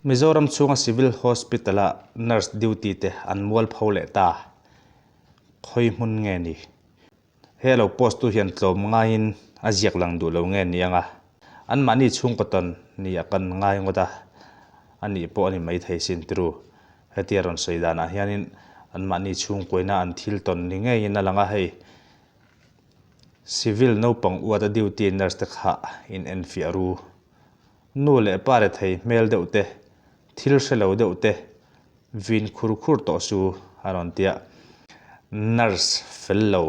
Mizoram chhunga Civil Hospital-a nurse duty te an mualpho leh ta. Khawi hmun nge ni? He lo post tu hian tlawm ngaiin a ziak lang duh lo nge ni anga anmahni chhungkaw tawn ni a kan ngai ngawt a, a nih pawh a ni maithei sin tiru. Hetia rawn sawi danah hianin anmahni chhungkuaina an thil tawn ni ngeiin a lang a, hei civil naupang uata duty nurse te kha in enfiah ru. Nu leh pa rethei hmel deuh te, thil hre lo deuh te Vin khur khur tawh su a rawn ti a, nurse fel lo,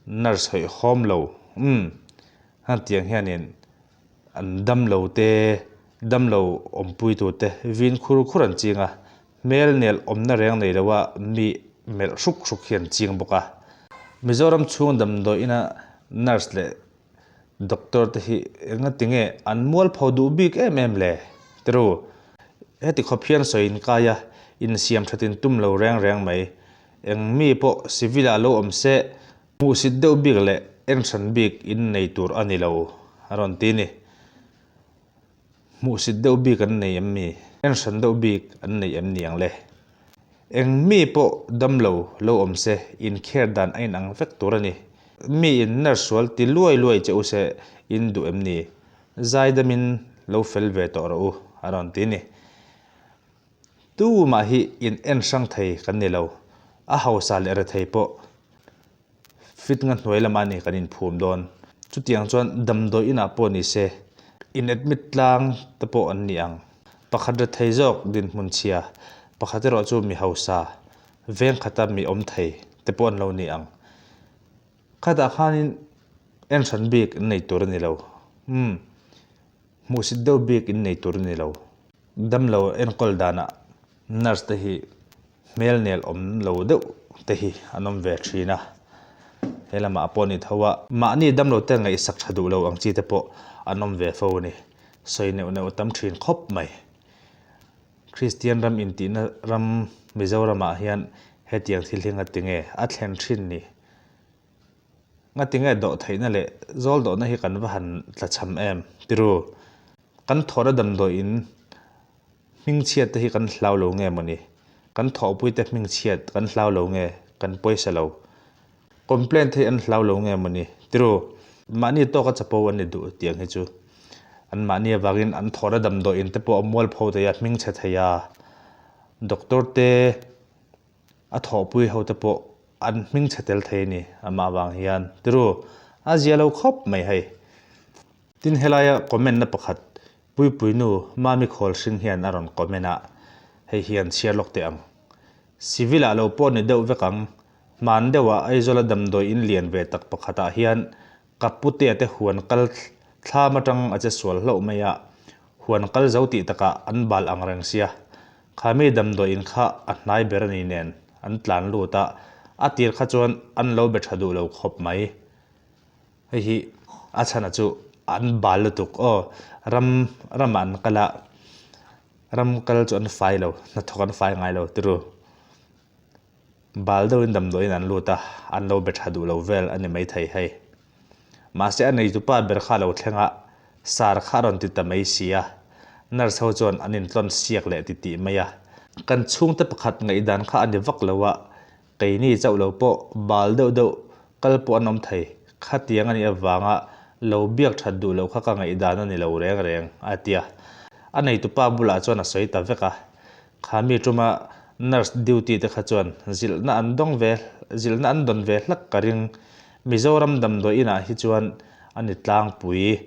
nurse hawihhawm lo, umm hetiang hianin an damlo te, damlo awmpui tur te vin khur khur an ching a, hmel nel awmna reng nei lo a mi melh hruk hruk hi an ching bawk a. Mizoram chhung damdawi ina nurse leh Doctor te hi engati nge an mualpho duh bik em em le? Tiru, heti khawp hian sawi in kai a, insiam that in tum lo reng reng mai. Eng mi pawh civil ah lo awm se, hmuhsit deuh bik leh en hran bik in nei tur a ni lo, a rawn ti ni. Hmuhsit deuh bik an nei em mi? En hran deuh bik an nei em ni ang le? Eng mi pawh damlo lo awm se inkher dan a inang vek tur a ni. Mi in nurse sual ti luai luai che u se in duh em ni? Zaidamin lo fel ve tawh rawh u, a rawn ti ni. Tumah hi in en hrang thei kan ni lo. A hausa leh rethei pawh Fit nga hnuai lamah ni kan inphum dawn. Chutiang chuan damdawi inah pawh ni se, in admit tlang te pawh an ni ang. Pakhat rethei zawk dinhmun chhia, pakhat erawh chu mi hausa, veng khata mi awm thei te pawh an lo ni ang. Khatah khanin en hran bik an nei tur a ni lo. Umm, hmuhsit deuh bik in nei tur a ni lo. Damlo enkawl danah nurse te hi hmel nel awm lo deuh te hi an awm ve thin a, he lamah pawh ni tho a, mahni damlo te ngaihsak tha duh lo ang chi te pawh an awm ve fo a ni, sawi neuh neuh tam thin khawp mai. Kristian ram intihna ram Mizoramah hian hetiang thil hi ngati nge a thlen thin ni? Ngati nge dawh theihna leh zawl dawhna hi kan va han tla cham em? Tiru, kan thawhna damdawiin Hmingchhiat te hi kan hlau lo nge mawni? Kan thawhpui te hmingchhiat kan hlau lo nge? Kan pawisa lo. Complaint te hi an hlau lo nge mawni? Tiru, mahni tawka chapo an ni duh tiang hi chu. An mahni avangin an thawhna damdawiin te pawh a mualpho thei a, hmingchhe thei a. Doctor te a thawhpui ho te pawh an hmingchhe tel thei a ni amah avang hian. Tiru, a zia lo khawp mai hei. Tin helaia comment na pakhat Puipuinu Mami Khawl hring hian a rawn comment a, hei hi an chhiar lawk teh ang. Civil ah lo pawh ni deuh vek ang, hman deuh ah Aizawl a damdawi in lian ve tak pakhat ah hian ka putea te huan kal thlam atang a che sual hlauh mai a, huan kal zo tih takah an bal ang reng sia. Kha mi damdawi in kha a hnai ber a ni nen an tlan lut a, a tir kha chuan an lo be tha duh lo khawp mai. Hei hi a chhana chu an bal lutuk aw ram ramah an kal a ram kal chu an fai lo hnathawk an fai ngai lo tiru bal deuhin damdawiin an lut a an lo be tha duh lo vel a ni maithei hei mahse a neitupa ber kha a lo thleng a sar kha a rawn ti ta mai si a nurse ho chuan an intlawn siak leh titih mai a kan chhungte pakhat ngaihdan kha a ni vak lo a Keini chauh lo pawh bal deuh deuh kal pawh an awm thei. Khatiang a nih avanga lo biak that duh loh kha ka ngaihdan a ni lo reng reng, a ti a. A neitupa bulah chuan a sawi ta vek a. Kha mi tuma nurse duty te kha chuan zilhna an dawng ve zilhna an dawn ve hlak ka ring. Mizoram damdawi inah hi chuan a ni tlangpui.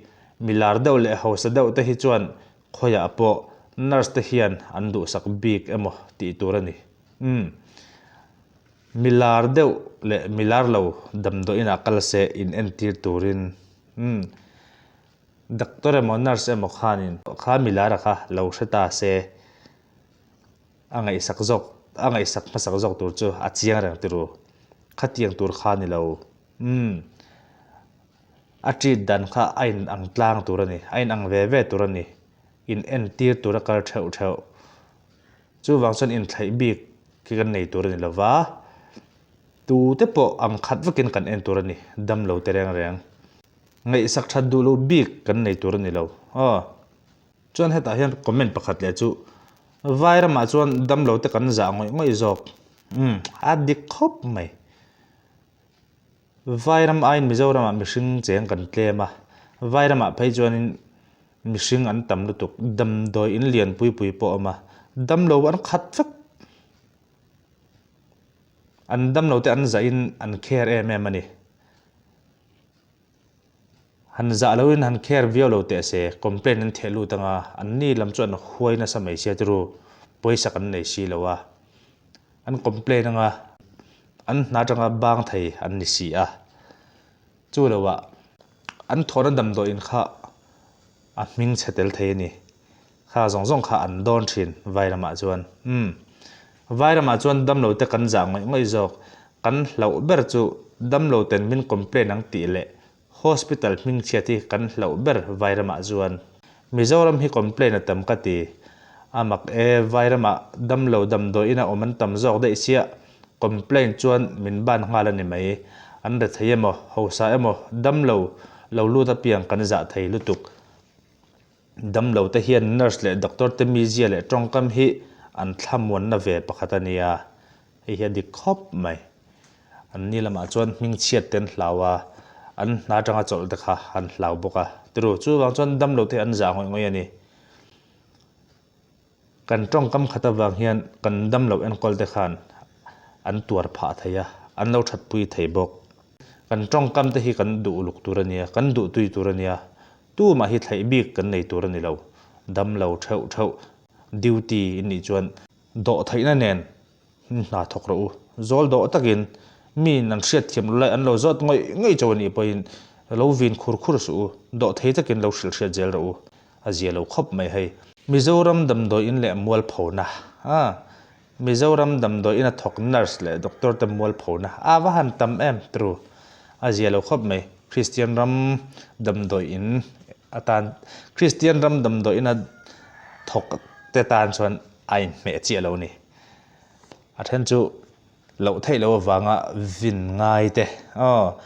Mi lar deuh leh hausa deuh te hi chuan khawiah pawh nurse te hian an duhsak bik emaw tih tur a ni. Umm. Mi lar deuh leh mi lar lo damdawiin ah kal se in entir turin umm doctor emaw nurse emaw khanin kha mi lar a kha lo hre ta se a ngaihsak zawk a ngaihsak hmasak zawk tur chu a chiang reng ti ru. Khatiang tur kha ni lo umm a treat dan kha a in ang tlang tur a ni a in ang ve ve tur a ni in entir tur a kal theuh theuh. Chuvang chuan inthlaih bik khi kan nei tur a ni lo va, tute pawh ang khat vekin kan en tur a ni, dam lo te reng reng. Ngaihsak that duh lo bik kan nei tur a ni lo. Aw. Chuan hetah hian comment pakhat leh chu Vai ramah chuan damlo te kan zah ngawih ngawih zawk. Umm, a dik khawp mai. Vai ram aiin Mizoramah mihring cheng kan tlem a, vai ramah phei chuanin mihring an tam lutuk, damdawi in lian pui pui pawh a awm a, damlo an khat vek. An damlo te an zahin an care em em a ni. Han zah loin han care viau lo teh se, complaint an theh lut anga an ni lam chu an huai nasa mai sia turu, pawisa kan nei si lo a. An complaint anga an hna atanga bang thei an ni si a. Chu loah an thawhna damdawiin kha a hming chhe tel thei a ni. Kha zawng zawng kha an dawn thin vai ramah chuan. Umm. Vai ramah chuan damlo te kan zah ngawih ngawih zawk. Kan hlauh ber chu damlo ten min complain ang tih leh hospital hming chhiat hi kan hlauh ber vai ramah chuan. Mizoram hi complain a tam ka ti. A mak e, vai ramah damlo damdawiin a awm an tam zawk daih chiah. Complain chuan min ban nghal a ni mai. An rethei emaw, hausa emaw, damlo lo lut apiang kan zah thei lutuk. Damlo te hian nurse leh doctor te mizia leh tawngkam hi an thlamuanna ve pakhat a nia, hei hi a dik khawp mai. An ni lamah chuan hmingchhiat te an hlau a, an hna atanga chawlh te kha an hlau bawk a, tiru chuvang chuan damlo te hi an zah ngawih ngawih a ni. Kan tawngkam khat avang hian kan damloh enkawl te khan an tuar phah thei a, an lo thatpui thei bawk. Kan tawngkam te hi kan duh uluk tur a nia, kan duh tui tur a nia, tumah hi thlaih bik kan nei tur a ni lo. Damlo theuh theuh duty in nih chuan dawh theihna nen hna thawk rawh u. Zawl dawh takin miin an hriatthiam lo lai an lo zawt ngawih ngawih chauh a nih pawhin lo vin khur khur suh u, dawh thei takin lo hrilh hriat zel rawh u. A zia lo khawp mai hei. Mizoram damdawi in leh mualphona a Mizoram damdawi in a thawk nurse leh doctor te mualphona a va han tam em tru a zia lo khawp mai Christian ram damdawi in atan Christian ram damdawi in a thawk te tan chuan a inhmeh chiah lo ni a then chu Loh theih loh avanga vin ngai te aw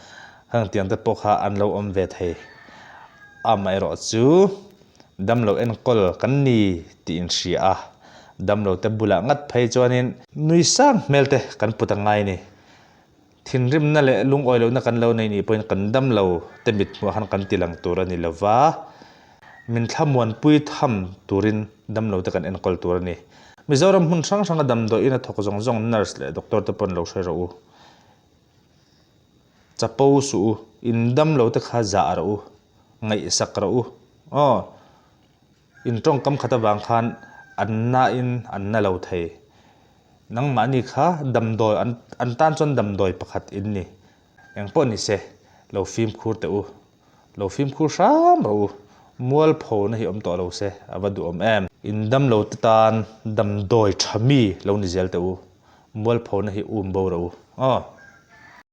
heng tiang te pawh kha an lo awm ve thei. Amaherawh chu damlo enkawl kan ni tih in hria a, damlo te bulah ngat phei chuanin nui sang hmel te kan put a ngai ni. Thinrimna leh lungawi lohna kan lo nei nih pawhin kan damlo te mit hmuh khan kan ti lang tur a ni lova, min thlamuanpui tham turin Damlo te kan enkawl tur a ni. Mizoram hmun hrang hranga damdawiin a thawk zawng zawng nurse leh doctor te pawn lo hre rawh u. Chapo suh u, in damlo te kha zah rawh u, ngaihsak rawh u. Aw, in tawngkam khat avang khan an nain an na lo thei. Nangmahni kha damdawi an an tan chuan damdawi pakhat in ni. Engpawh ni se, lo fimkhur teh u. Lo fimkhur hram rawh u, mualphona hi awm tawh lo se a va duhawm em. In damlo te tan damdawi tha mi lo ni zel teh u, mualphona hi um bo rawh u. Aw.